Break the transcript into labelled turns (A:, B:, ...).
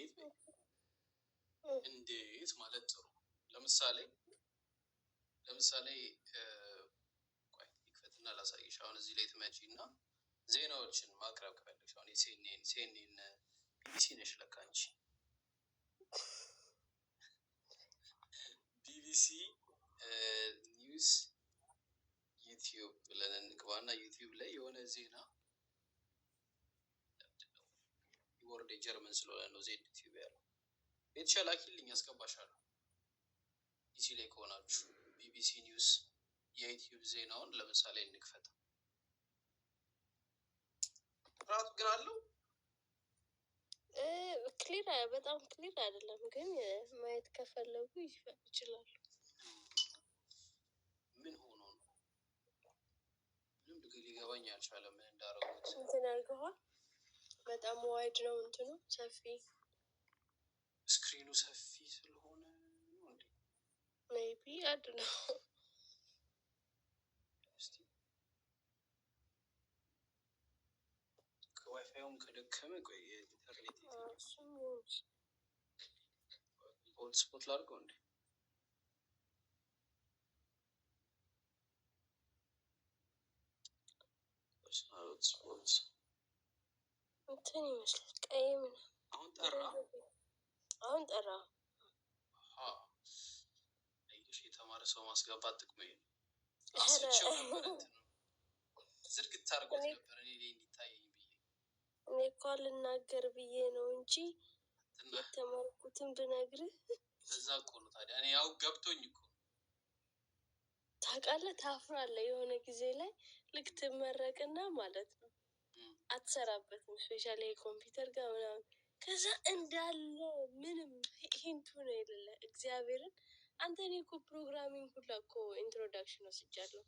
A: እንዴት በይ። እንዴት ማለት ጥሩ። ለምሳሌ ቆይ ይክፈትና ላሳይሽ። አሁን እዚህ ላይ ትመጪ እና ዜናዎችን ማቅረብ ከፈለግሽ አሁን የሲኤንኤን ሲኤንኤን ቢቢሲ ነሽ ለካ አንቺ። ቢቢሲ News ዩቲዩብ ብለን እንግባና ዩቲዩብ ላይ የሆነ ዜና፣ ለምንድን ነው keyboard የጀርመን ስለሆነ ነው ዜድ ዩቲዩብ ያለው። ቤትሻ ላኪልኝ፣ አስገባሻለሁ። PC ላይ ከሆናችሁ ቢቢሲ News የዩቲዩብ ዜናውን ለምሳሌ እንክፈተው። ጥራቱ ግን አለው።
B: Clear በጣም clear አይደለም፣ ግን ማየት ከፈለጉ ይችላሉ።
A: ምን ሆኖ ነው? ምንም ሊገባኝ አልቻለም። ምን እንዳደረጉት።
B: እንትን አድርገዋል። በጣም wide ነው እንትኑ፣ ሰፊ።
A: Screen ኑ ሰፊ ስለሆነ ነው እንዴ?
B: Maybe I don't know።
A: እስቲ ከዋይፋዩም ከደከመ ቆይ የኢንተርኔት
B: እሱም ሊሆን ይችላል።
A: Hotspot ላድርገው እንዴ? Hotspot።
B: እንትን ይመስላል ቀይ ምናምን።
A: አሁን ጠራ።
B: አሁን ጠራ።
A: አየሽ፣ የተማረ ሰው ማስገባት ጥቅሙ ይሄ ነው። አስቼው ነበር፣ እንትኑ ዝርግት አድርጎት ነበር እኔ ላይ እንዲታየኝ ብዬ።
B: እኔ እኮ ልናገር ብዬ ነው እንጂ
A: እና
B: የተማርኩትን ብነግርህ።
A: ለዛ እኮ ነው ታዲያ፣ እኔ ያው ገብቶኝ እኮ ነው።
B: ታውቃለህ፣ ታፍራለህ። የሆነ ጊዜ ላይ ልክ ትመረቅና ማለት ነው አትሰራበትም፣ especially የኮምፒውተር ጋር ምናምን። ከዛ እንዳለ ምንም hint ኡ ነው የሌለ። እግዚአብሔርን አንተ፣ እኔ እኮ programming ሁላ እኮ introduction ወስጃለሁ።